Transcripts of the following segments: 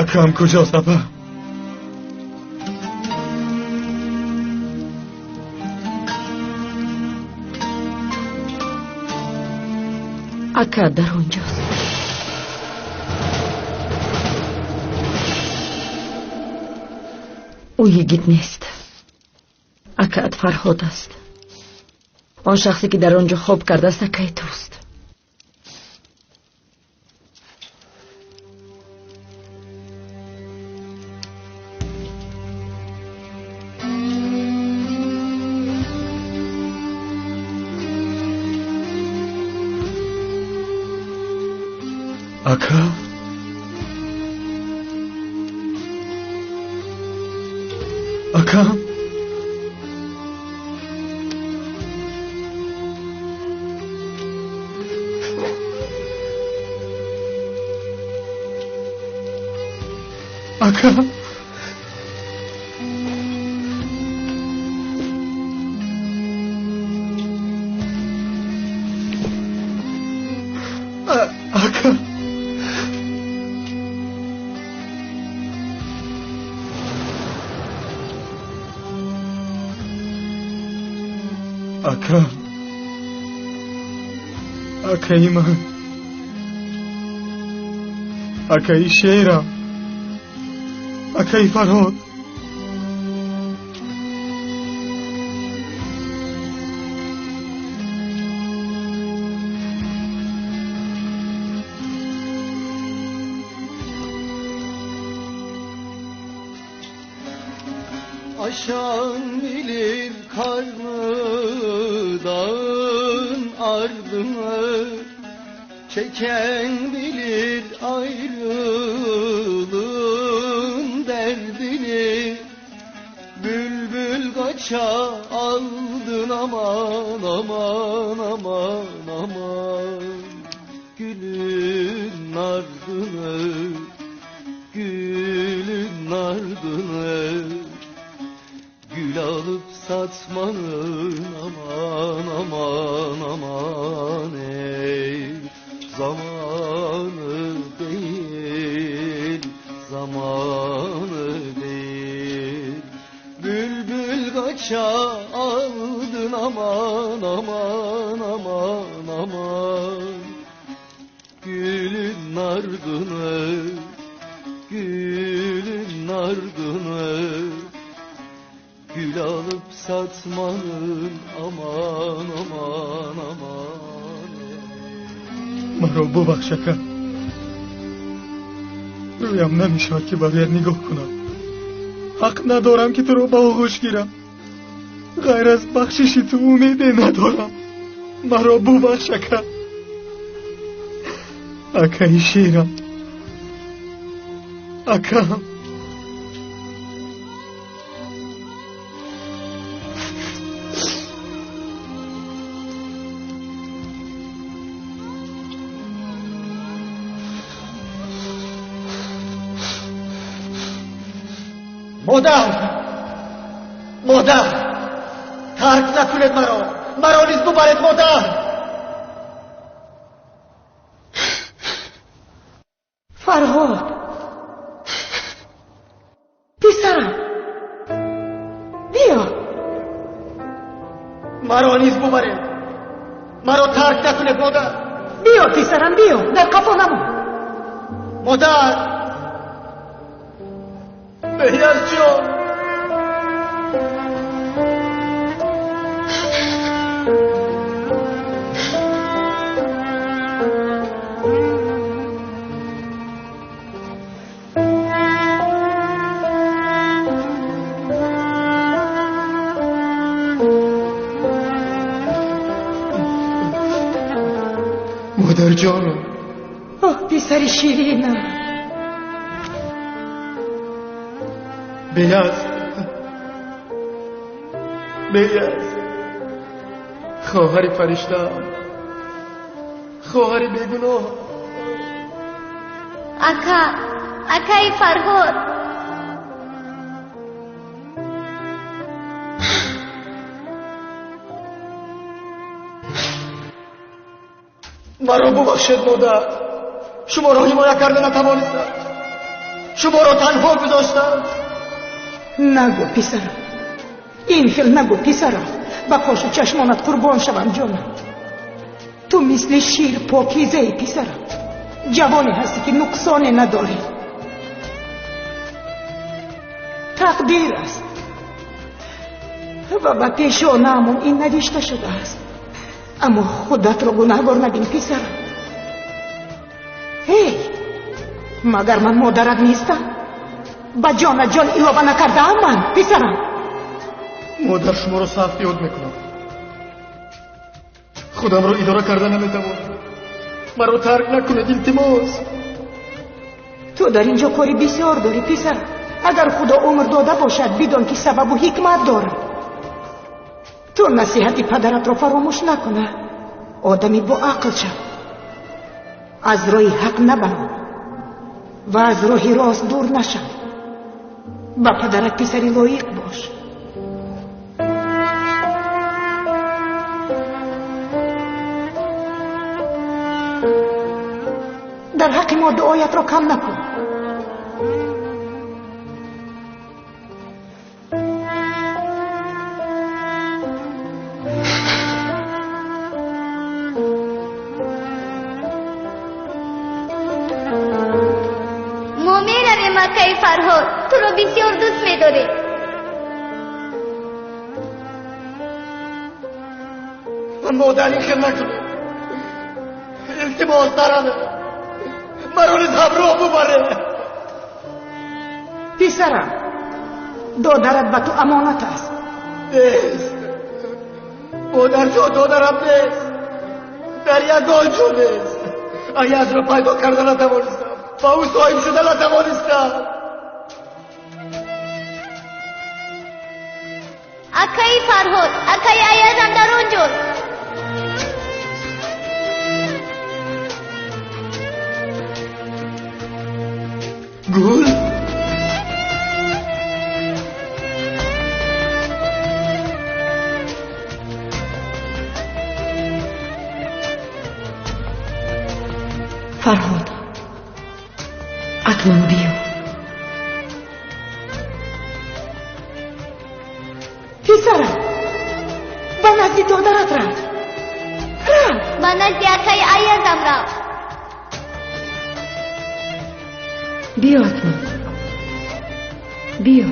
Акам куҷост, апа? Ака дар он ҷост. Ӯ йигит нест. Акаат Фарҳод аст. Он шахсе ки дар он ҷо хоб кардааст, акаи туст. Ака? Ака? Ака? Ака? Ака, акаи ман, акаи шерам, акаи Фарҳод. Aşan bilir karlı dağın ardını, çeken bilir ayrılığın derdini. Bülbül kaça aldın aman aman aman aman, gülün ardını, gülün ardını. Gül alıp satmanın aman aman aman ey, zamanı değil, zamanı değil. Bülbül kaça aldın aman aman aman aman, gülün ardını, gülün ardını. Gül alıp satmanın aman aman aman. Маро бубахш, ака. Рӯям намешавад ки ба рӯят нигоҳ кунам. Ҳақ надорам ки туро ба оғӯш гирам. Ғайр аз бахшиши ту умеде надорам. Маро бубахш, ака. Акаи ширам, акам. Модар! Модар! Тарк накунед маро! Маро низ бубаред, модар! Фарҳод! Писарам! Биё! Маро низ бубаред! Маро тарк накунед, модар! Биё, писарам, биё! Дар қафо намон! Модар! Беҳяз ҷон! Модарҷонам! Оҳ, писари ширинам! Беяз, Беяз, хоҳари фариштаам, хоҳари бегуноҳ. Ака, акаи Фарҳод. Маро бубахшед, модар, шуморо ҳимоя карда натавонистам. Шуморо танҳо гузоштам. Нагӯ, писарам, ин хел нагӯ, писарам. Ба қошу чашмонат қурбон шавам, ҷонам. Ту мисли шир покизаи, писарам. Ҷавоне ҳастӣ, ки нуқсоне надорӣ. Тақдир аст ва ба пешонаамон ин навишта шудааст. Аммо худатро гунаҳгор набин, писарам. Эй, магар ман модарат нестам? Ба ҷонат ҷон илова накардаам ман, писарам? Модар, шуморо сахт ёд мекунам. Худамро идора карда наметавонам. Маро тарк накунед, илтимос. Ту дар инҷо кори бисёр дорӣ, писарам. Агар Худо умр дода бошад, бидон, ки сабабу ҳикмат дорад. Ту насиҳати падаратро фаромӯш накуна. Одами боақл шав, аз роҳи ҳақ набаро ва аз роҳи рост дур нашав. Ба падарат писари лоиқ бош. Дар ҳаққи мо дуоятро кам накун. Мо меравем, акаи Фарҳод. Туро бисёр дӯст медорем. Модар, ин хел накунед, илтимос. Наравед, маро низ ҳамроҳ бубаред. Писарам, додарат ба ту амонат аст. Нест, модарҷон, додарам нест, дар ягон ҷо нест. Аязро пайдо карда натавонистам, ба ӯ соҳиб шуда натавонистам. Акаи Фарҳод, акаи Аязам дар он ҷост. Гул. Фарҳод, акнун биё. Писарам, ба назди додарат рав, рав. Ба назди акаи Аязам рав. Биё, акнун биё.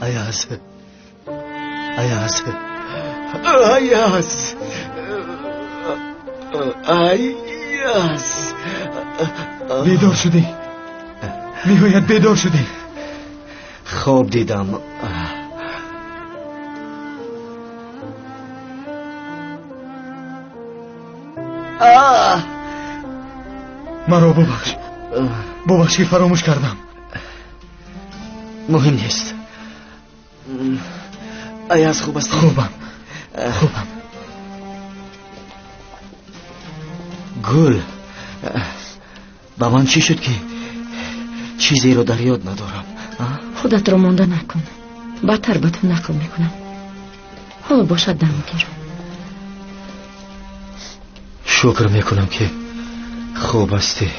Аяз, Аяз, Аяз, Аяз. Бедор шудӣ, ниҳоят бедор шудӣ. Хоб дидам. Маро бубахш, бубахш, ки фаромӯш кардам. Муҳим нест. Аяз хуб аст? Хубам, хубам. Гул, ба ман чӣ шуд, ки чизеро дар ёд надорам? Худатро монда накун, баъдтар ба ту нақл мекунам. Ҳоло бошад, дам гир. Шукр мекунам, ки хуб ҳастӣ.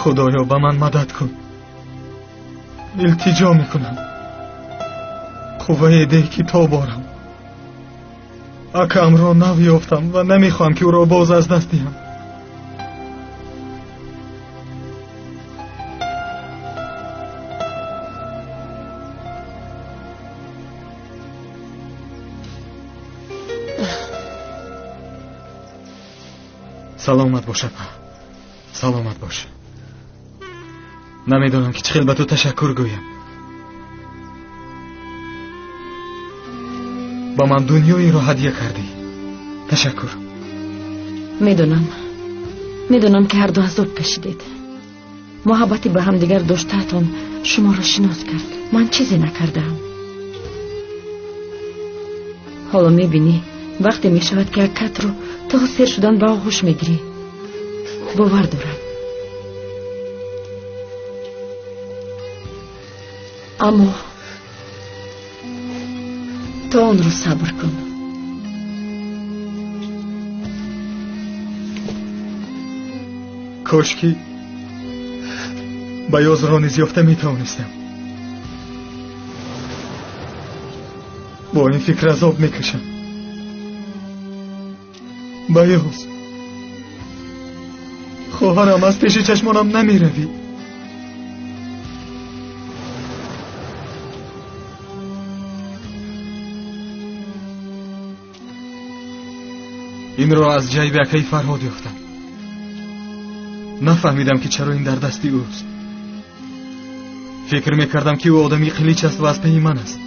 Худоё, ба ман мадад кун. Илтиҷо мекунам. Қуввае деҳ, ки тоб орам. Акамро нав ёфтам ва намехоҳам, ки ӯро боз аз даст диҳам. Саломат бош, апа, саломат бош. Намедонам, ки чӣ хел ба ту ташаккур гӯям. Ба ман дунёеро ҳадя кардӣ. Ташаккур. Медонам, медонам, ки ҳарду азоб кашидед. Муҳаббати ба ҳамдигар доштаатон шуморо шинос кард. Ман чизе накардаам. Ҳоло мебинӣ, вақте мешавад, ки акатро то сер шудан ба оғӯш мегирӣ. Бовар дорам. Аммо то онро сабр кун. Кошки Баёзро низ ёфта метавонистам. Бо ин фикр азоб мекашам. Баёз, хоҳарам, аз пеши чашмонам намеравӣ. Инро аз ҷайби акаи Фарҳод ёфтам. Нафаҳмидам, ки чаро ин дар дасти ӯст. Фикр мекардам, ки ӯ одами қилич аст ва аз паи ман аст.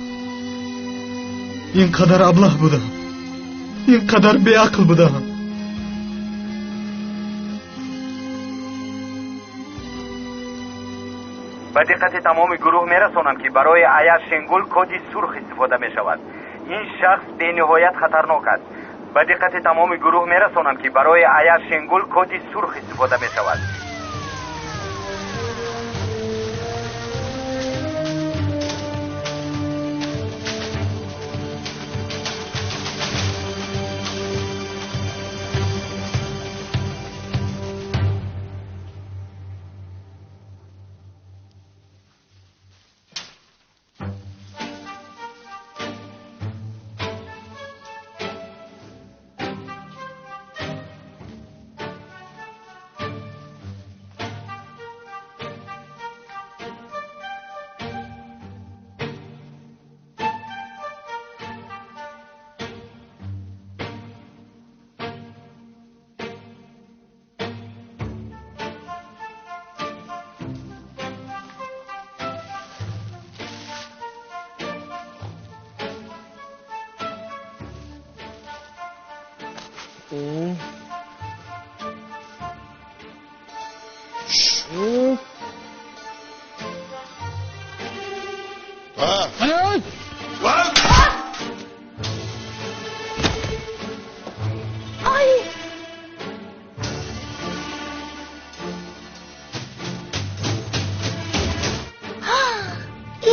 Ин қадар аблаҳ будам, ин қадар беақл будам. Ба диққати тамоми гурӯҳ мерасонам, ки барои Аяз Шенгул коди сурх истифода мешавад. Ин шахс бениҳоят хатарнок аст. Ба диққати тамоми гурӯҳ мерасонам, ки барои Аяз Шенгул коди сурх истифода мешавад.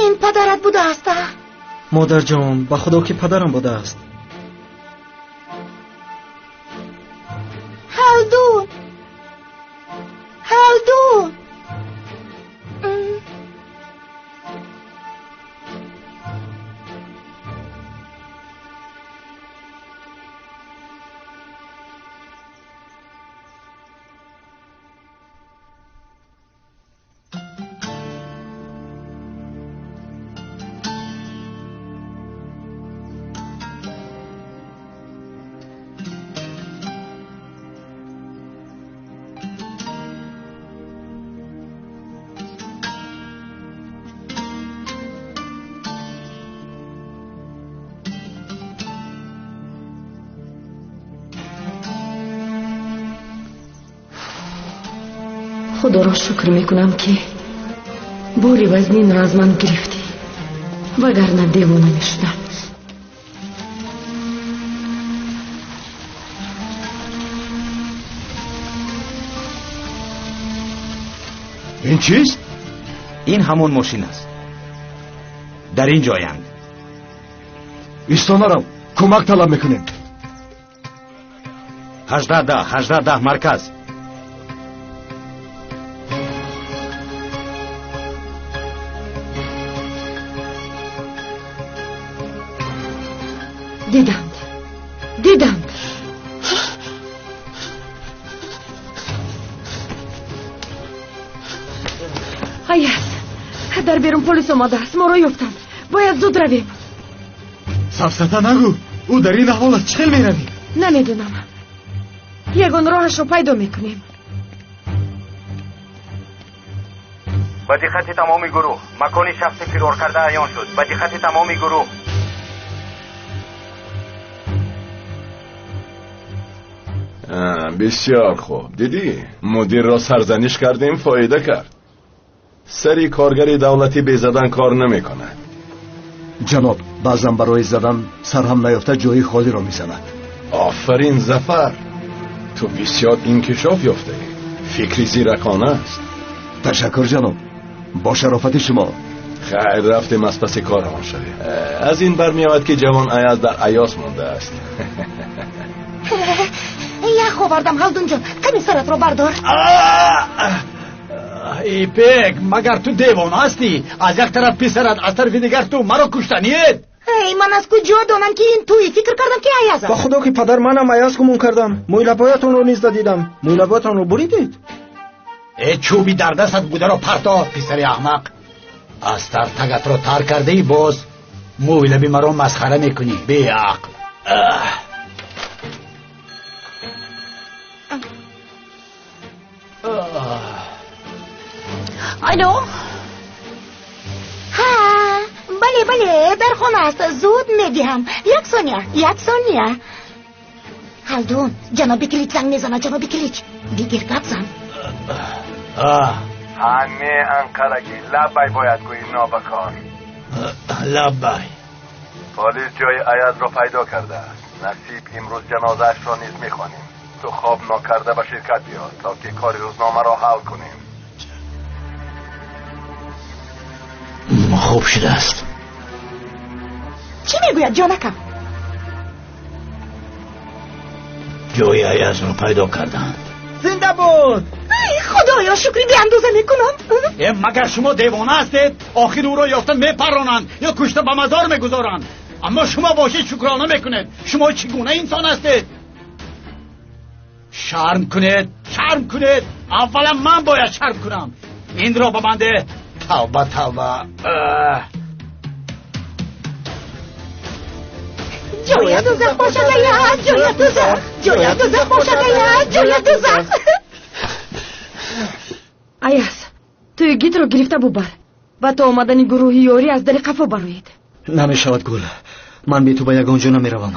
Ин падарат будааст? Модарҷон, ба худо, ки падарам будааст. Ҳалдун, Ҳалдун! Худоро шукр мекунам, ки бори вазнинро аз ман гирифтӣ, вагарна девона мешудам. Ин чист? Ин ҳамон мошин аст. Дар ин ҷоянд. Исто нарав, кӯмак талаб мекунем. 18 10, 18 10, марказ. Диданд, диданд. Аяз, дар берун полис омадааст, моро ёфтанд. Бояд зуд равем. Сафсата нагӯ, ӯ дар ин аҳвол аст, чӣ хел меравӣ? Намедонам. Ягон роҳашро пайдо мекунем. Ба диққати тамоми гурӯҳ, макони шахси фирор карда аён шуд. Ба диққати тамоми гурӯҳ. Бисёр хуб. Дидӣ, мудирро сарзаниш кардем, фоида кард. Сари коргари давлатӣ бе задан кор намекунад. Ҷаноб, баъзан барои задан сарҳам наёфта ҷои холиро мезанад. Офарин, Зафар, ту бисёр инкишоф ёфтаӣ. Фикри зиракона аст. Ташаккур, ҷаноб, бо шарофати шумо. Хайр, рафтем аз паси корамон шавем. Аз ин бармеояд ки ҷавон Аяз дар Аёс мондааст. Ях овардам, Ҳалдунҷон, ками саратро бардор. Ипек, магар ту девона ҳастӣ? Аз як тараф писарат, аз тарафи дигар ту маро куштаниед. Эй, ман аз куҷо донам, ки ин туи? Фикр кардам, ки Аяз аст. Ба худо ки падар, манам Аяз гумон кардам. Мӯйлабоятонро низ дадидам. Мӯйлабоятонро буридед? Э, чӯби дар дастат бударо парто, писари аҳмақ. Аз тар тагатро тар кардаӣ, боз мӯйлаби маро масхара мекунӣ, беақл. Алло. Ҳа, бале, бале, дар хона аст. Зуд медиҳам. Як сония, як сония. Ҳалдун, ҷаноби Килич занг мезанад, ҷаноби Килич. Бигир, гап зан. Ҳа, не, анқарагӣ, лаббай бояд гӯӣ, нобакор. Лаббай. Полис ҷои Аязро пайдо кардааст. Насиб имрӯз ҷанозаашро низ мехонем. Ту хоб нокарда ба ширкат биё, то ки кори рӯзномаро ҳал кунем. Хуб шудааст. Чӣ мегӯяд, ҷонакам? Ҷои Аязро пайдо карданд. Зинда буд! Ай, худоё, шукри беандоза мекунам. Э, магар шумо девона ҳастед? Охир ӯро ёфта мепаронанд ё кушта ба мазор мегузоранд. Аммо шумо бошед шукрона мекунед. Шумо чӣ гуна инсон ҳастед? Шарм кунед, шарм кунед. Аввалан ман бояд шарм кунам. Инро ба ман деҳ. Тавба, тавба. Ҷоя дузах бошад, Аяз, ҷоя дузах. Ҷоя дузах бошад, Аяз, ҷоя дузах. Аяз, ту Йигитро гирифта бубар ва то омадани гурӯҳи ёрӣ аз дари қафо бароед. Намешавад, Гул, ман бе ту ба ягон ҷо намеравам.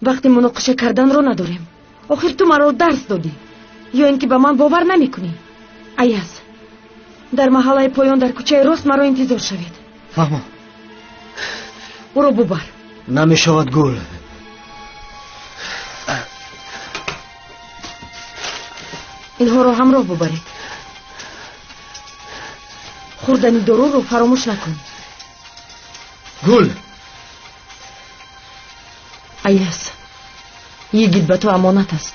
Вақти муноқиша карданро надорем. Охир ту маро дарс додӣ. Ё ин ки ба ман бовар намекунӣ? Аяз, дар маҳаллаи поён дар кӯчаи рост маро интизор шавед. Фаҳмо. Ӯро бубар. Намешавад, Гул. Инҳоро ҳамроҳ бубаред. Хӯрдани доруро фаромӯш накун. Гул. Аяз, Йигит ба ту амонат аст.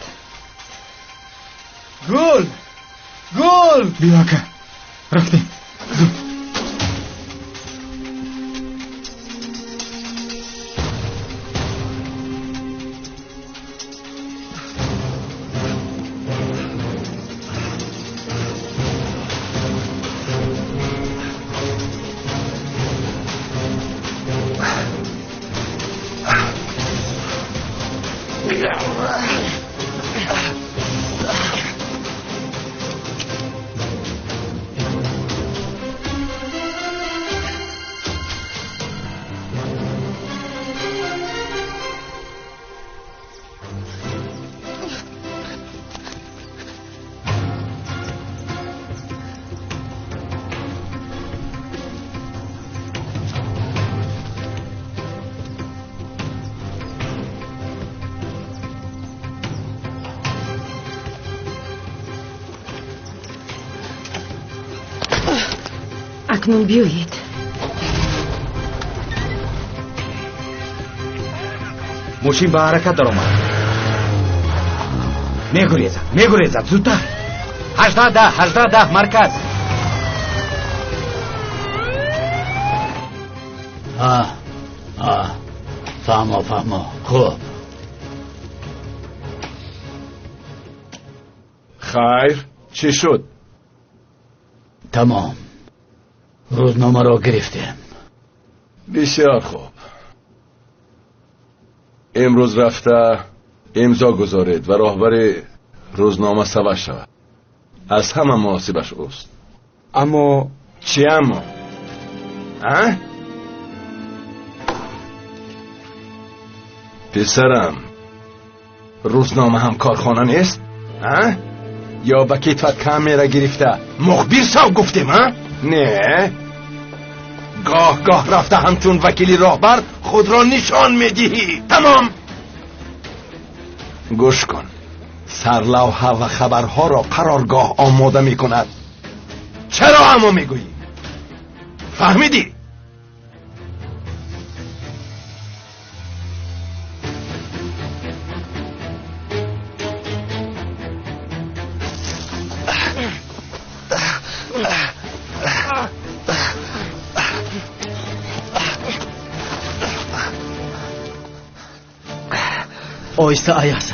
Гул, Гул. Биё, ака, рафтем. Зуд. Акнун биёед. Мошин ба ҳаракат даромад. Мегурезад, мегурезад, зудтар. 18-10, 18-10, марказ. Фаҳмо, фаҳмо. Хуб. Хайр, чӣ шуд? Тамом. Рӯзномаро гирифтем. Бисёр хуб. Имрӯз рафта имзо гузоред ва роҳбари рӯзнома саваш шавад. Аз ҳама муносибаш ӯст. Аммо чӣ аммо? А? Писарам, рӯзнома ҳам корхона нест? А? Ё ба китфат камера гирифта мухбир шав гуфтем, а? Не. Гоҳ-гоҳ рафта ҳамчун вакили роҳбар худро нишон медиҳӣ. Тамом. Гӯш кун. Сарлавҳа ва хабарҳоро қароргоҳ омода мекунад. Чаро аммо мегӯӣ? Фаҳмидӣ? Оҳиста, Аяз,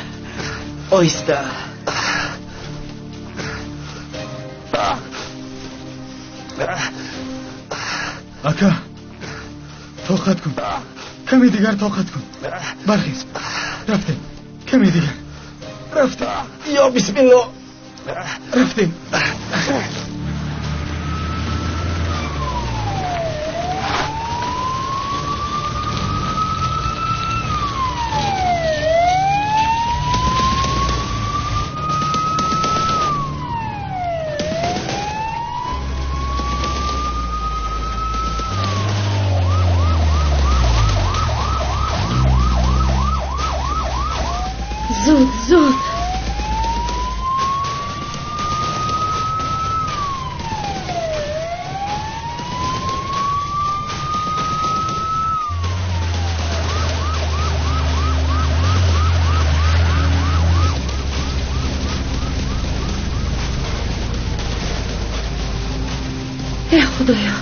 оҳиста. Ака, тоқат кун, каме дигар тоқат кун. Бархез, рафтем, каме дигар рафтем. Ё бисмилло, рафтем. Зуд, зуд. Э, Худоё.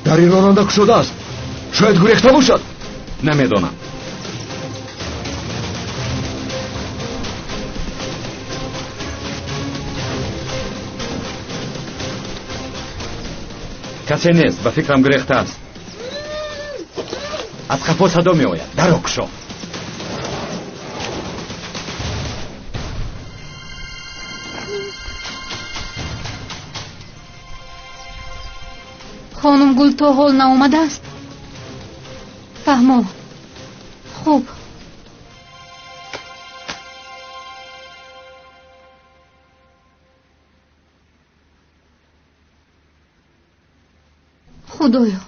Дари ронанда кушода аст. Шояд гурехта бошад. Намедонам. Касе нест, ба фикрам гурехта аст. Аз қафо садо меояд. Даро кушо. Хонумгул то ҳол наомадааст? Фаҳмо. Хуб. Худоё,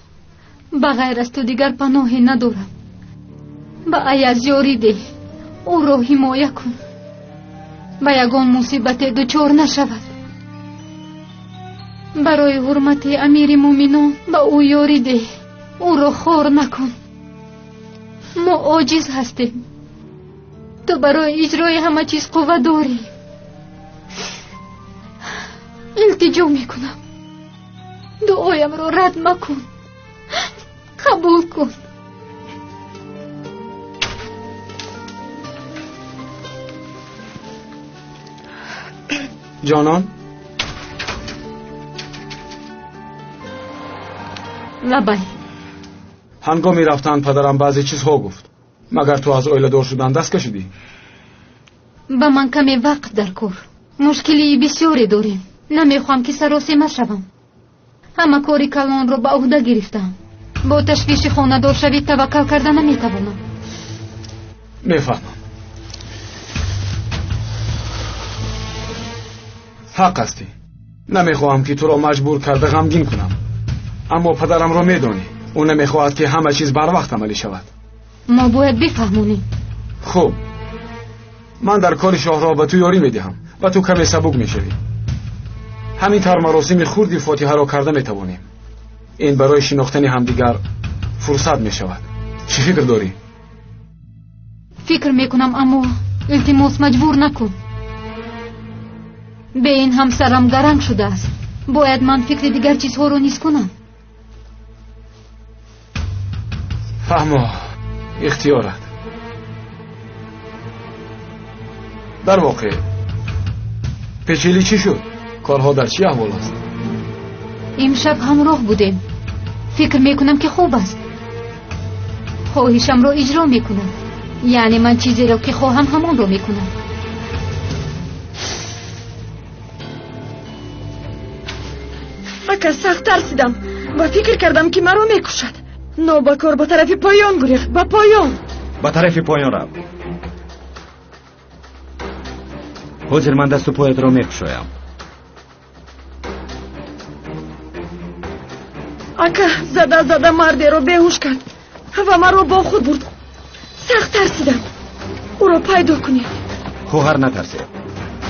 ба ғайр аз ту дигар паноҳе надорам. Ба Аяз ёрӣ деҳ, ӯро ҳимоя кун. Ба ягон мусибате дучор нашавад. Барои ҳурмати амири муъминон ба ӯ ёрӣ деҳ, ӯро хор накун. Мо оҷиз ҳастем. Ту барои иҷрои ҳама чиз қувва дорӣ. Илтиҷо мекунам, дуоямро рад макун, қабул кун. Ҷонон. Лабай. Ҳангоми рафтан падарам баъзе чизҳо гуфт. Магар ту аз оиладор шудан даст кашидӣ? Ба ман каме вақт дар кор. Мушкилии бисёре дорем. Намехоҳам ки саросема шавам. Ҳама кори калонро ба ӯҳда гирифтаам. Бо ташвиши хонадоршавӣ таваккал карда наметавонам. Мефаҳмам. Ҳақ ҳастӣ. Намехоҳам ки туро маҷбур карда ғамгин кунам. Аммо падарамро медонӣ. Ӯ намехоҳад ки ҳама чиз барвақт амалӣ шавад. Мо бояд бифаҳмонем. Хуб, ман дар кори шоҳроҳ ба ту ёрӣ медиҳам ва ту каме сабук мешавӣ. Ҳамин тавр маросими хурди фотиҳаро карда метавонем. Ин барои шинохтани ҳамдигар фурсат мешавад. Чӣ фикр дорӣ? Фикр мекунам, аммо илтимос маҷбур накун. Бе ин ҳамсарам гаранг шудааст. Бояд ман фикри дигар чизҳоро низ кунам. Фаҳмо, ихтиёрат. Дар воқеъ печили чӣ шуд? Корҳо дар чӣ аҳвол аст? Имшаб ҳамроҳ будем. Фикр мекунам ки хуб аст. Хоҳишамро иҷро мекунам. Яъне ман чизеро ки хоҳам ҳамонро мекунам. Ака, сахт тарсидам ва фикр кардам ки маро мекушад. Нобакор ба тарафи поён гурехт, ба поён. Ба тарафи поён рафт. Ҳозир ман дасту поятро мекушоям. Ака, зада зада мардеро беҳуш кард ва маро бо худ бурд. Сахт тарсидам. Ӯро пайдо кунед. Хоҳар, натарсед.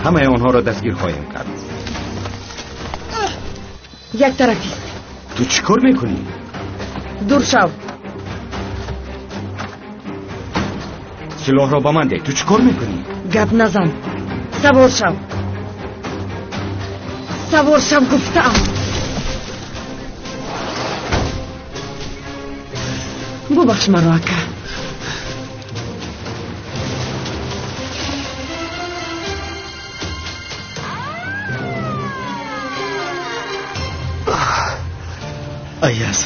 Ҳамаи онҳоро дастгир хоҳем кард. Як тарафист. Ту чӣ кор мекунӣ? Дур шав. Силоҳро ба ман деҳ. Ту чӣ кор мекунӣ? Гап назан. Савор шав. Савор шав гуфтаам. Бубахш маро, ака. Аяз,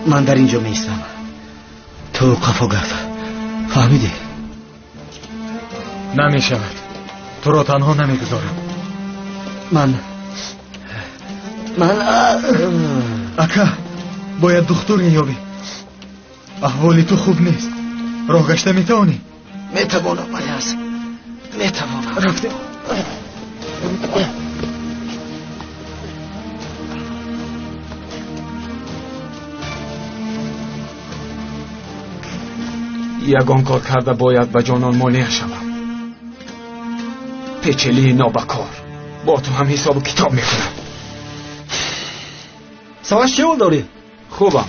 ман дар ин ҷо меистам. Ту қафо гард. Фаҳмидӣ? Намешавад. Туро танҳо намегузорам. Ман ака, бояд духтуре ёбӣ. Аҳволи ту хуб нест. Роҳ гашта метавонӣ? Метавонам, Аяз, метавонам. Рафтем. Ягон кор карда бояд ба ҷонон монеъ шавам. Печелии нобакор, бо ту ҳам ҳисобу китоб мекунам. Саваш, чӣ ҳол дорӣ? Хубам,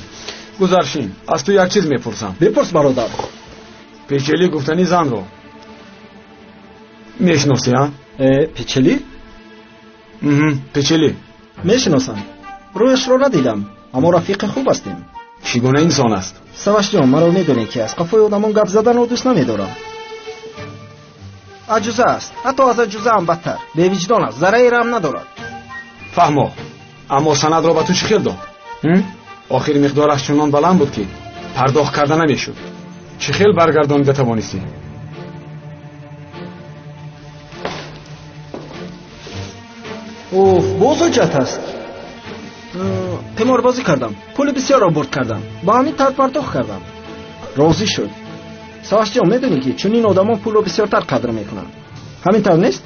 гузаршин, аз ту як чиз мепурсам. Бипурс, бародар. Печелӣ гуфтани занро мешиносӣ, а? Печелӣ? Печелӣ. Мешиносам. Рӯяшро надидам, аммо рафиқи хуб ҳастем. Чӣ гуна инсон аст? Савашҷон, маро медонӣ ки аз қафои одамон гап заданро дӯст намедорам. Аҷуза аст, ҳатто аз аҷузаам бадтар. Бевиҷдон аст, зарраи раҳм надорад. Фаҳмо, аммо санадро ба ту чӣ хел дод? Охир миқдораш чунон баланд буд ки пардохт карда намешуд. Чӣ хел баргардонида тавонистӣ? Уф, боз ҳуҷҷат аст. Қиморбозӣ кардам, пули бисёрро бурд кардам, ба ҳамин тарз пардохт кардам. Розӣ шуд. Савашҷон, медонӣ ки чунин одамон пулро бисёртар қадр мекунанд. Ҳамин тавр нест?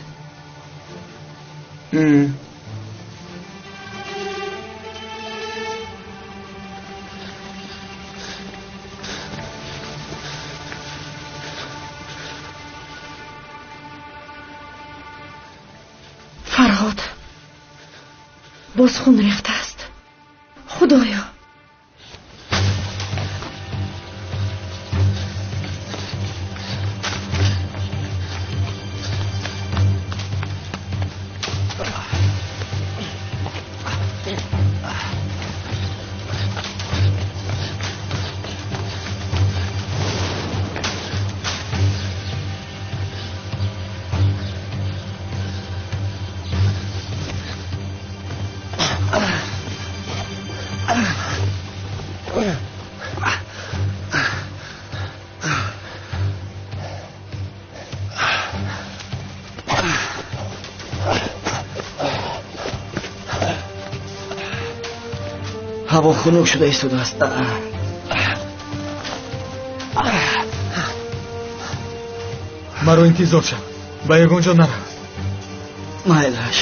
Фарҳод, боз хун рехтааст. Худоё! Ҳаво хунук шуда истодааст. Маро интизор шав, ба ягон ҷо нарав. Майлаш.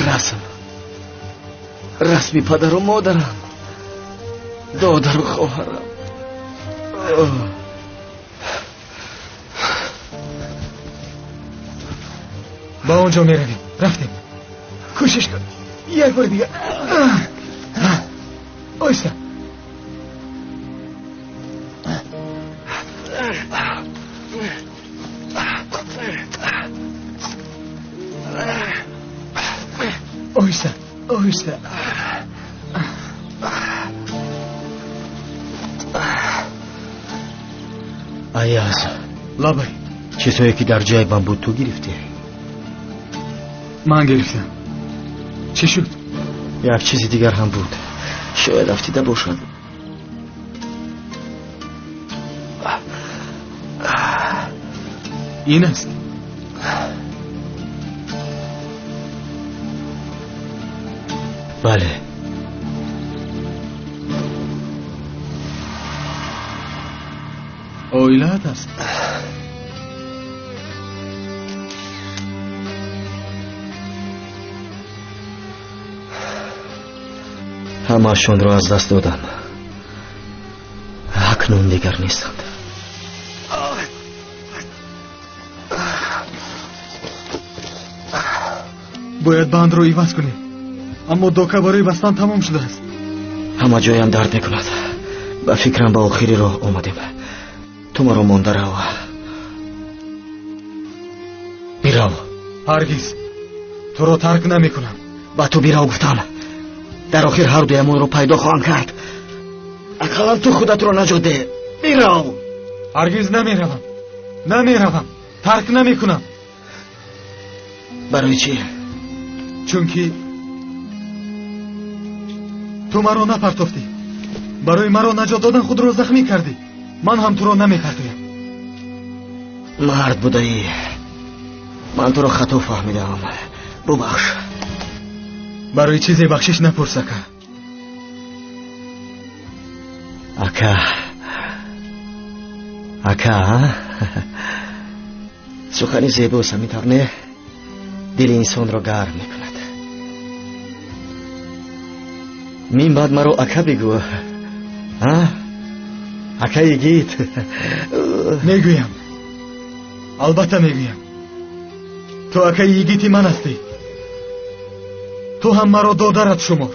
Расм, расми падару модарам, додару хоҳарам. Ба он ҷо меравем. Рафтем. Кӯшиш кун. Як бори дигар. Оҳиста. Оҳиста, оҳиста. Аяз. Лабай. Чизҳое ки дар ҷайбам буд ту гирифтӣ? Ман гирифтам. Чӣ шуд? Як чизи дигар ҳам буд. Шояд афтида бошад. Ин аст. Бале. Оилаат аст. Ҳамаашонро аз даст додам. Акнун дигар нестанд. Бояд бандро иваз кунем. Аммо дока барои бастан тамом шудааст. Ҳама ҷоям дард мекунад. Ба фикрам ба охири роҳ омадем. Ту маро монда рав. Бирав. Ҳаргиз туро тарк намекунам. Ба ту бирав гуфтам. Дар охир ҳар дуямонро пайдо хоҳам кард. Ақаллан ту худатро наҷот деҳ. Бирав. Ҳаргиз намеравам. Намеравам. Тарк намекунам. Барои чӣ? Чунки ту маро напартофтӣ. Барои маро наҷот додан худро захмӣ кардӣ. Ман ҳам туро намепартоям. Мард будаӣ. Ман туро хато фаҳмидаам. Бубахш. Барои чизе бахшиш напурс, ака. Ака. Ака, сухани зебост, ҳамин тавр не? Дили инсонро гарм мекунад. Мин баъд маро ака бигӯ. Ака йигит. Мегӯям. Албатта мегӯям. Ту акаи йигити ман ҳастӣ. Ту ҳам маро додарат шумор.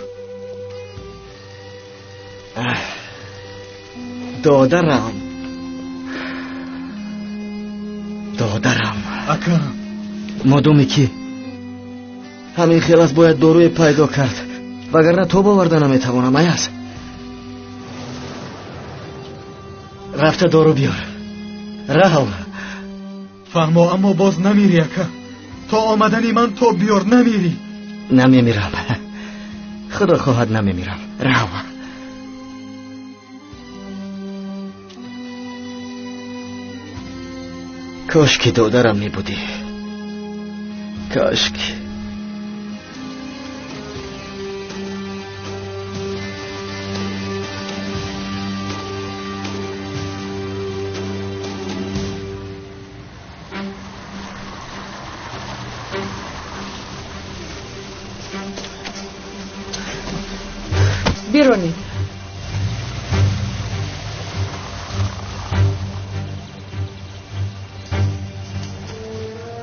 Додарам. Додарам. Ака. Модоме ки ҳамин хел аст, бояд доруе пайдо кард, вагарна тоб оварда наметавонам. Аяз, рафта дору биёр. Рав. Фаҳмо, аммо боз намири, ака. То омадани ман тоб биёр, намири. Намемирам. Худо хоҳад намемирам. Рав. Кош ки додарам мебудӣ. Кош ки. Биронед.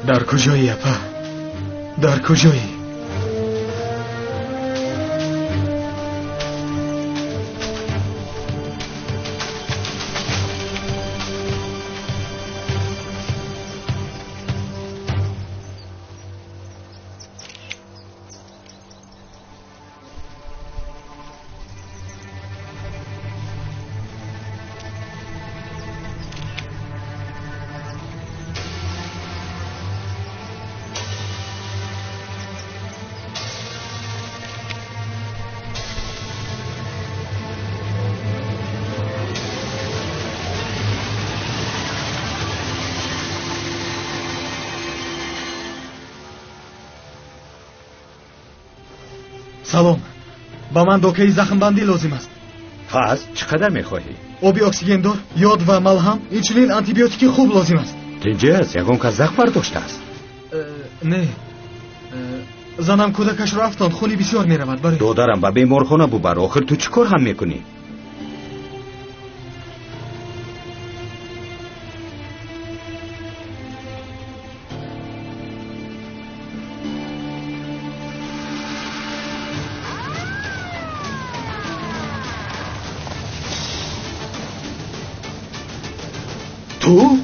Дар куҷоӣ, апа? Дар куҷоӣ? Салом. Ба ман докаи захмбандӣ лозим аст. Пас чӣ қадар мехоҳӣ? Оби оксигендор, ёд ва малҳам, инчунин антибиотики хуб лозим аст. Тинҷ аст, ягон кас захм бардоштааст? Не. Занам кӯдакашро афтонд, хуни бисёр меравад. Барои додарам ба беморхона бубар. Охир ту чӣ кор ҳам мекунӣ? Ту?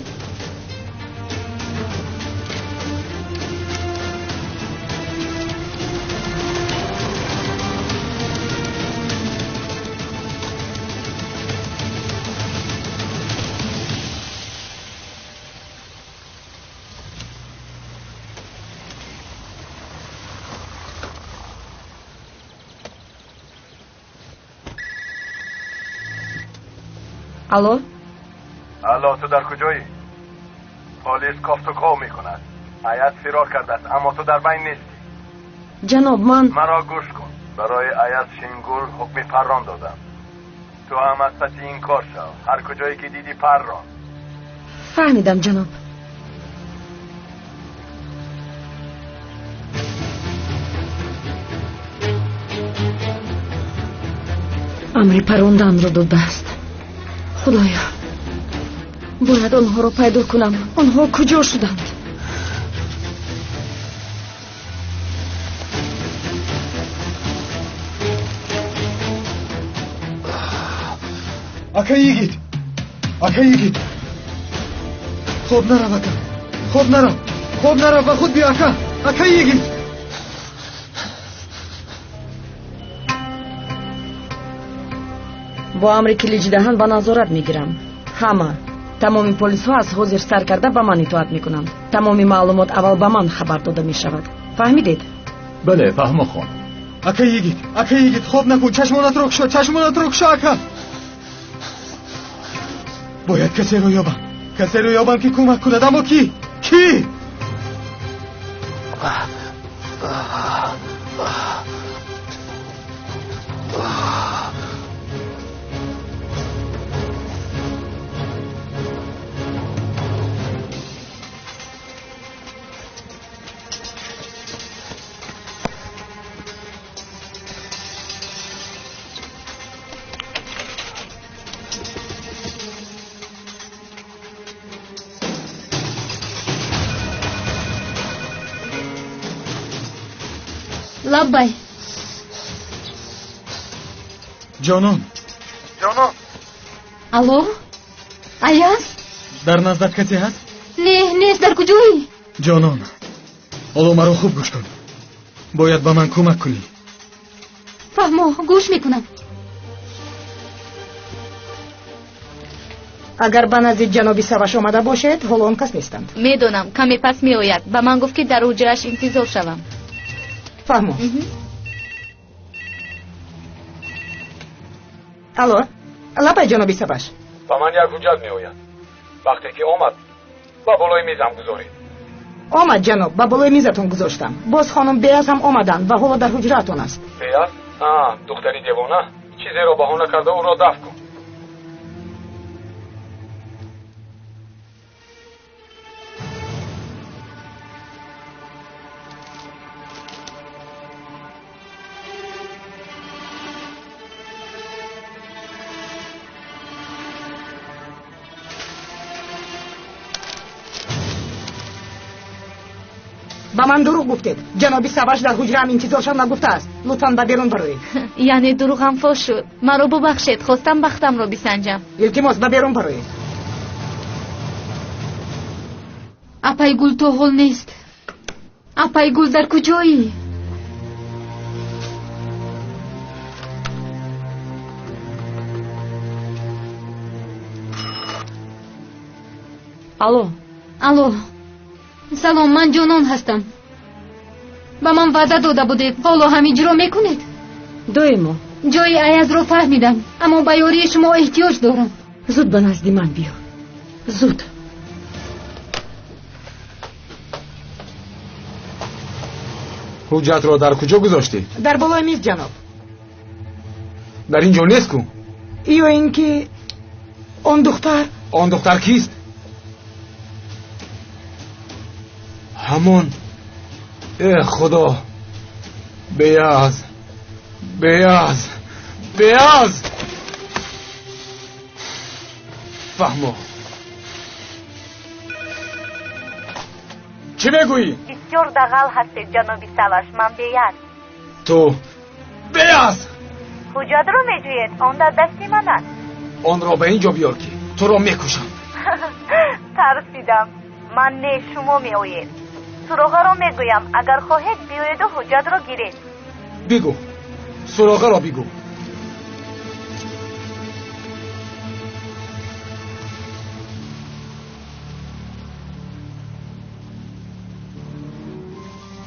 Алло? Алло, ту дар куҷоӣ? Полис кофту ков мекунад. Аяз фирор кардааст, аммо ту дар байн нестӣ. Ҷаноб, ман маро гӯш кун. Барои Аяз Шингул ҳукми паррон додам. Ту ҳам аз паси ин кор шав. Ҳар куҷое ки дидӣ паррон. Фаҳмидам, ҷаноб. Амри парронданро додааст. Худоё, бояд онҳоро пайдо кунам. Онҳо куҷо шуданд? Ака йигит, ака йигит, хоб нарав, ака, хоб нарав, хоб нарав, ба худ биё, ака, ака йигит. Бо амри килиҷидаҳан ба назорат мегирам. Ҳама, тамоми полисҳо аз ҳозир сар карда ба ман итоат мекунанд. Тамоми маълумот аввал ба ман хабар дода мешавад. Фаҳмидед? Бале, фаҳмо хон. Ака йигит, ака йигит, хоб накун, чашмонатро кушо, чашмонатро кушо, ака. Бояд касеро ёбам, касеро ёбам ки кӯмак кунад, аммо ки? Ки? Лаббай. Ҷонон. Ҷонон. Алло? Аяз? Дар наздат касе ҳаст? Не, нест. Дар куҷоӣ? Ҷонон, ҳоло маро хуб гӯш кун. Бояд ба ман кӯмак кунӣ. Фаҳмо, гӯш мекунам. Агар ба назди ҷаноби Саваш омада бошед, ҳоло он кас нестанд. Медонам, каме пас меояд. Ба ман гуфт, ки дар ҳуҷрааш интизор шавам. Фаҳмо. Алло, лабай ҷаноби Саваш. Ба ман як ҳуҷҷат меояд. Вақте ки омад, ба болои мизам гузоред. Омад, ҷаноб, ба болои мизатон гузоштам. Боз хонум Беаз ҳам омаданд ва ҳоло дар ҳуҷраатон аст. Беаз? Духтари девона. Чизеро баҳона карда ӯро дафт кун. Ба ман дурӯғ гуфтед. Ҷаноби Саваш дар ҳуҷраам интизоршон нагуфтааст. Лутфан ба берун бароед. Яъне дурӯғам фош шуд. Маро бубахшед, хостам бахтамро бисанҷам. Илтимос, ба берун бароед. Апай Гул то ҳол нест. Апай Гул, дар куҷоӣ? Алло. Алло. Салом, ман Ҷонон ҳастам. Ба ман ваъда дода будед, ҳоло ҳам иҷро мекунед? Доимо. Ҷои Аязро фаҳмидам, аммо ба ёрии шумо эҳтиёҷ дорам. Зуд ба назди ман биё. Зуд. Ҳуҷҷатро дар куҷо гузоштӣ? Дар болои миз, ҷаноб. Дар ин ҷо нест ку? Ё ин ки он духтар. Он духтар кист? Ҳамон. Э, худо, Беяз, Беяз, Беяз! Фаҳмо. Чӣ мегӯӣ? Бисёр дағал ҳастед, ҷаноби Саваш. Ман Беяз. Ту Беяз! Ҳуҷҷатро меҷӯед? Он дар дасти ман аст. Онро ба ин ҷо биёр, ки туро мекушам. Тарсидам. Ман не, шумо меоед. Суроғаро мегӯям. Агар хоҳед, биёеду ҳуҷҷатро гиред. Бигӯ, суроғаро бигӯ.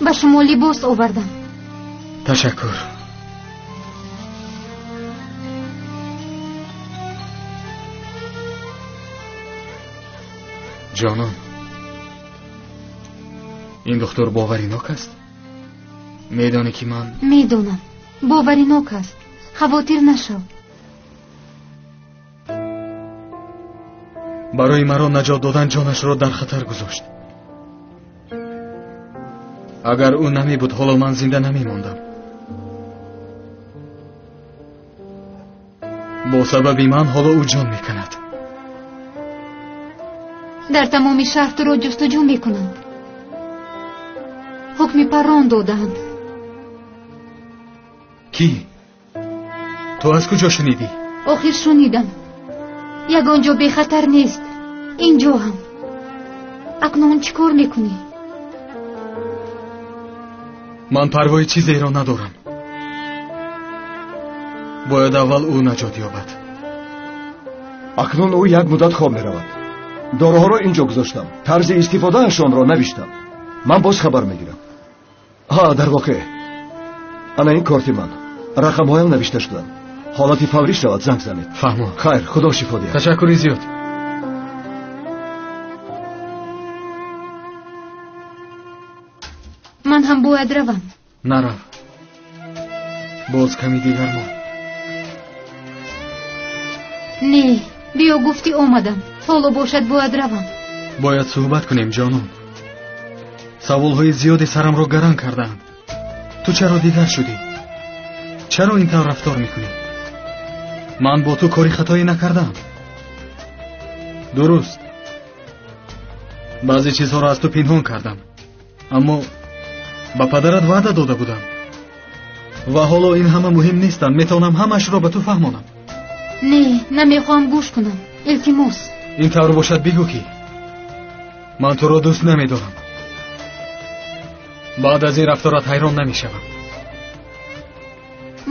Ба шумо либос овардам. Ташаккур. Ҷонон, ин духтур боваринок аст? Медонӣ ки ман медонам, боваринок аст. Хавотир нашав. Барои маро наҷот додан ҷонашро дар хатар гузошт. Агар ӯ намебуд, ҳоло ман зинда намемондам. Бо сабаби ман ҳоло ӯ ҷон мекунад. Дар тамоми шаҳр туро ҷустуҷӯ мекунанд. Ҳукми паррон додаанд. Кӣ? Ту аз куҷо шунидӣ? Охир шунидам. Ягон ҷо бехатар нест. Ин ҷо ҳам. Акнун чӣ кор мекунӣ? Ман парвои чизеро надорам. Бояд аввал ӯ наҷот ёбад. Акнун ӯ як муддат хоб меравад. Доруҳоро ин ҷо гузоштам. Тарзи истифодаашонро навиштам. Ман боз хабар мегирам. Ҳа, дар воқеъ ана ин корти ман. Рақамҳоям навишта шуданд. Ҳолати фаврӣ шавад, занг занед. Фаҳмо. Хайр, худо шифо диҳад. Ташаккури зиёд. Ман ҳам бояд равам. Нарав. Боз ками дигар мон. Не, биё гуфтӣ омадам. Ҳоло бошад бояд равам. Бояд суҳбат кунем, ҷонон. Саволҳои зиёде сарамро гаран кардаанд. Ту чаро дигар шудӣ? Чаро ин тавр рафтор мекунӣ? Ман бо ту кори хатое накардаам. Дуруст, баъзе чизҳоро аз ту пинҳон кардам, аммо ба падарат ваъда дода будам ва ҳоло ин ҳама муҳим нестанд. Метавонам ҳамаашро ба ту фаҳмонам. Не, намехоҳам гӯш кунам. Илтимос. Ин тавр бошад, бигӯ ки ман туро дӯст намедорам. Баъд аз ин рафторат ҳайрон намешавам.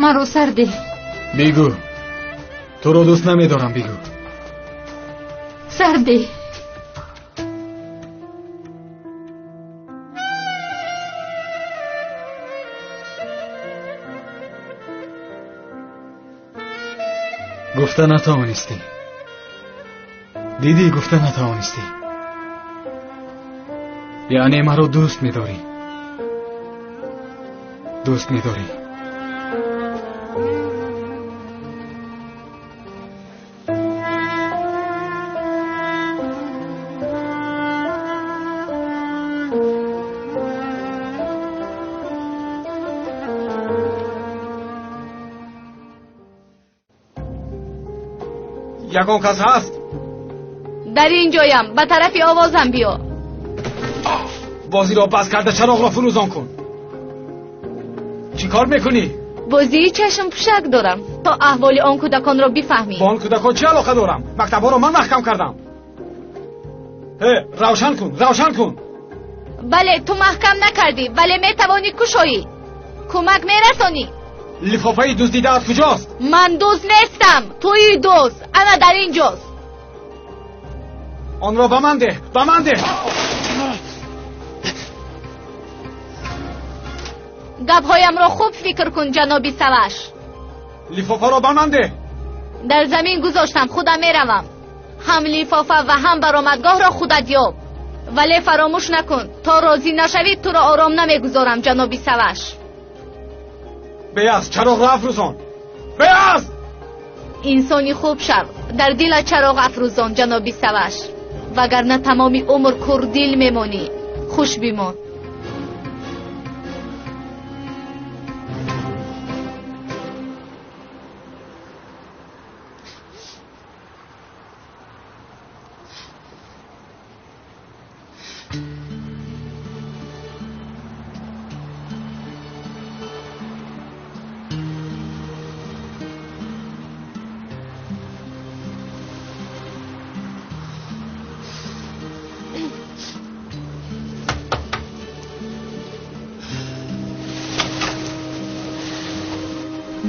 Маро сар деҳ. Бигӯ, туро дӯст намедорам. Бигӯ. Сар деҳ. Гуфта натавонистӣ. Дидӣ, гуфта натавонистӣ. Яъне маро дӯст медорӣ. Дӯст медорӣ. Ягон кас ҳаст? Дар ин ҷоям. Ба тарафи овозам биё. Бозиро бас карда чароғро фурӯзон кун. Чӣ кор мекунӣ? Бозии чашмпӯшак дорам, то аҳволи он кӯдаконро бифаҳмӣ. Бо он кӯдакон чӣ алоқа дорам? Мактабҳоро ман маҳкам кардам. Э, равшан кун, равшан кун. Бале, ту маҳкам накардӣ, вале метавонӣ кушоӣ. Кӯмак мерасонӣ. Лифофаи дуздидаат куҷост? Ман дузд нестам, туи дузд. Ана дар ин ҷост. Онро ба ман деҳ, ба ман деҳ. Гапҳоямро хуб фикр кун, ҷаноби Саваш. Лифофаро ба ман деҳ. Дар замин гузоштам, худам меравам. Ҳам лифофа ва ҳам баромадгоҳро худат ёб. Вале фаромӯш накун, то розӣ нашавӣ туро ором намегузорам, ҷаноби Саваш. Беяз, чароғро афрӯзон. Беяз! Инсони хуб шав, дар дилат чароғ афрӯзон, ҷаноби Саваш. Вагарна тамоми умр курдил мемонӣ. Хуш бимон.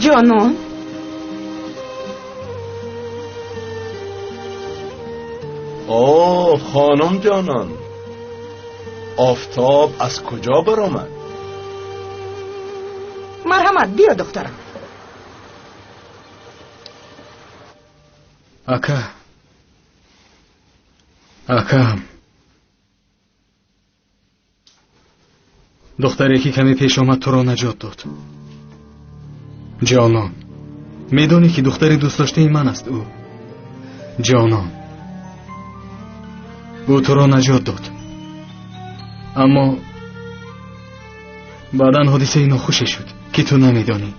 Ҷонон. О, хонум ҷонон, офтоб аз куҷо баромад? Марҳамат, биё духтарам. Ака, акам, духтаре ки каме пеш омад туро наҷот дод. Ҷонон, медонӣ ки духтари дӯстдоштаи ман аст ӯ. Ҷонон, ӯ туро наҷот дод, аммо баъдан ҳодисаи нохуше шуд ки ту намедонӣ.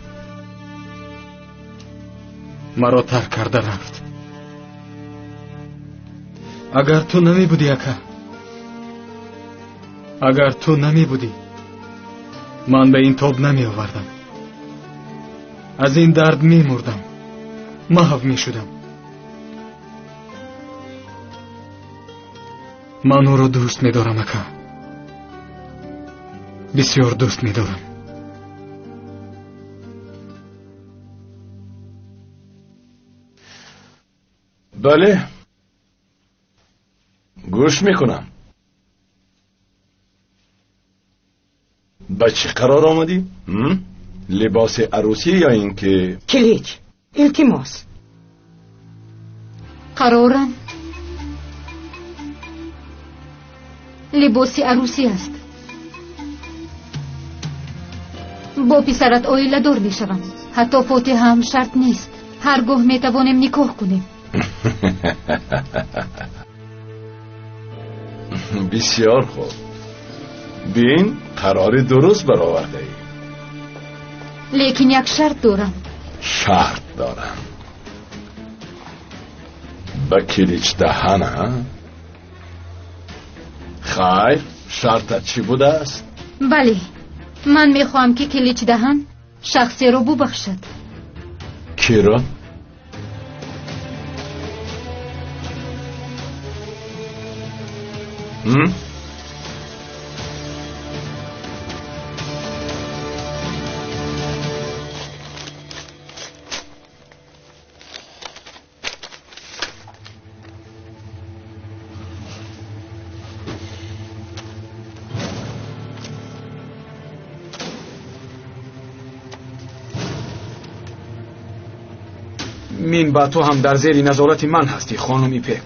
Маро тарк карда рафт. Агар ту намебудӣ, ака, агар ту намебудӣ, ман ба ин тоб намеовардам. Аз ин дард мемурдам, маҳв мешудам. Ман ӯро дӯст медорам, ака, бисёр дӯст медорам. Бале, гӯш мекунам. Ба чӣ қарор омадӣ? Либоси арӯсӣ ё ин ки Килич, илтимос. Қарорам либоси арӯсӣ аст. Бо писарат оиладор мешавам. Ҳатто фотиҳаам шарт нест. Ҳар гоҳ метавонем никоҳ кунем. Бисёр хуб. Бин, қарори дуруст баровардаӣ. Лекин як шарт дорам. Шарт дорам. Ба килич даҳан, а? Хайр, шартат чӣ будааст? Бале, ман мехоҳам ки килич даҳан шахсеро бубахшад. Киро? Мин ба ту ҳам дар зери назорати ман ҳастӣ, хонум Ипек.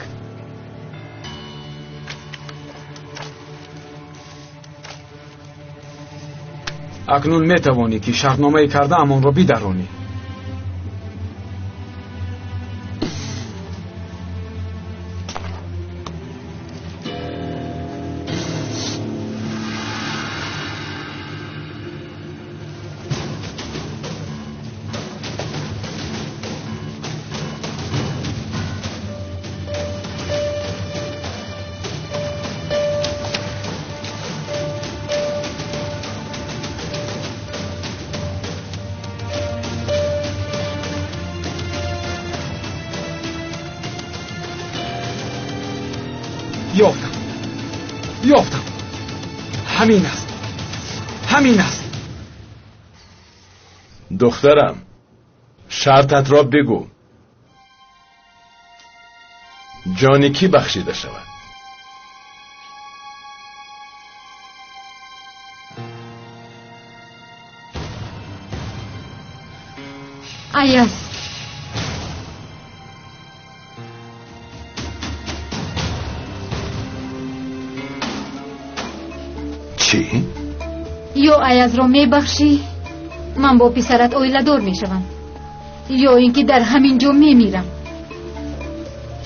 Акнун метавонӣ ки шартномаи кардаам онро бидаронӣ. Ёфтам, ёфтам. Ҳамин аст, ҳамин аст. Духтарам, шартатро бигӯ. Ҷони кӣ бахшида шавад? Аяз. Чӣ? Ё Аязро мебахшӣ, ман бо писарат оиладор мешавам, ё ин ки дар ҳамин ҷо мемирам.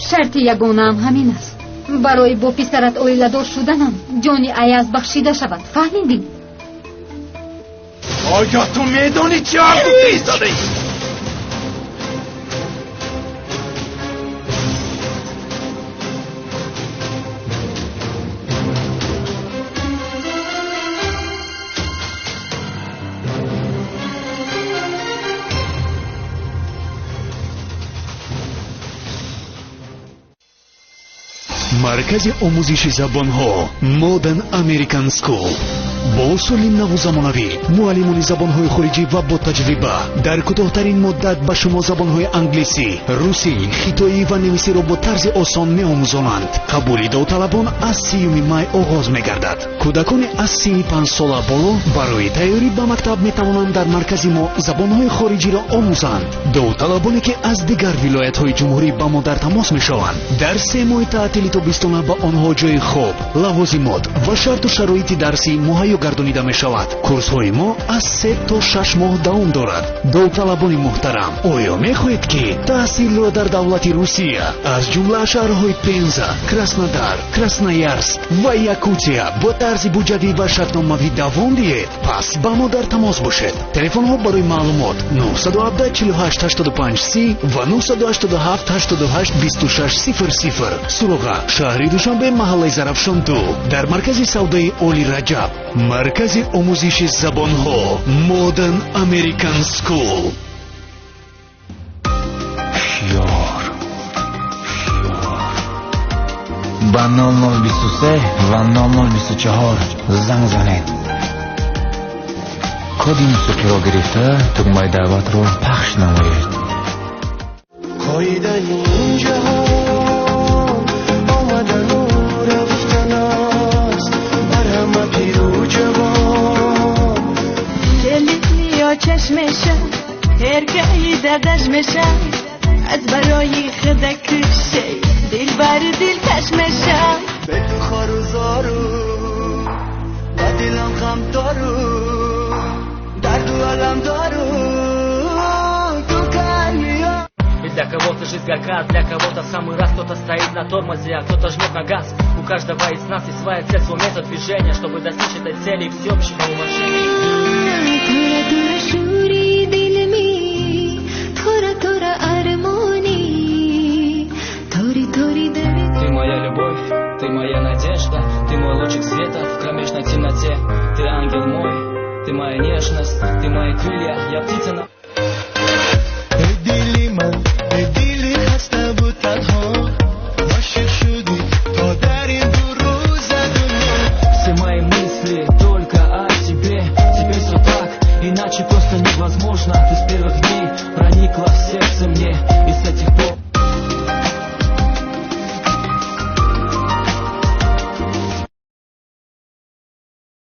Шарти ягонаам ҳамин аст. Барои бо писарат оиладор шуданам ҷони Аяз бахшида шавад. Фаҳмидӣ? Оё ту медонӣ чӣ ҳарф гуфта истодаӣ? Маркази омӯзиши забонҳо Modern American School Бо усули наву замонавӣ, муаллимони забонҳои хориҷӣ ва бо таҷриба дар кӯтоҳтарин муддат ба шумо забонҳои англисӣ, русӣ, хитоӣ ва немисиро бо тарзи осон меомӯзонанд. Қабули довталабон аз 30 май оғоз мегардад. Кӯдакони аз синни 5 сола боло барои тайёрӣ ба мактаб метавонанд дар маркази мо забонҳои хориҷиро омӯзанд. Довталабоне ки аз дигар вилоятҳои ҷумҳурӣ ба мо дар тамос мешаванд, дар 3 моҳи таътили тобистона ба онҳо ҷои хоб, лавозимот ва шарту шароити дарсӣ муҳайё гардонида мешавад. Курсҳои мо аз 3 то 6 моҳ давом дорад. Довталабони муҳтарам, оё мехоҳед ки таҳсилро дар давлати Русия, аз ҷумла шаҳрҳои Пенза, Краснодар, Красноярск ва Якутия бо тарзи буҷавӣ ва шартномавӣ давом диҳед? Пас ба мо дар тамос бошед. Телефонҳо барои маълумот 917 48 85 30 ва 987 88 26 00. Суроға: шаҳри Душанбе, маҳаллаи Зарафшон 2, дар маркази савдаи Оли Раҷаб. Маркази омӯзиши забонҳо Modern American School. Ёр ба 0023 ва 0024 занг занед. Коди мусиқиро гирифта тугмаи даъватро пахш намоед. Қоидаи ин ҷаҳон омадану рафтан аст, бар ҳама пиру ҷавон. Келиё чашмеша, ҳеркаи дардаш меша, аз барои худа куше дилбар дилкаш меша. Бе ту хору зору, ба дилам ғам дору, дарду алам дору, ту кайё. Ведь для кого-то жизнь горка, для кого-то в самый раз. Кто-то стоит на тормозе, а кто-то жмет на газ. У каждого из нас есть своя цель, свой метод движения, чтобы достичь этой цели и всеобщего уважения. Ты моя любовь, ты моя надежда, ты мой лучик света в кромешной темноте. Ты ангел мой, ты моя нежность, ты мои крылья, я птица на... Дили ман, дили хаста бу танҳо, ошиқ шудӣ то дар ин ду рӯза дунё. Все мои мысли только о тебе, теперь все так, иначе просто невозможно. Ты с первых дней проникла в сердце мне.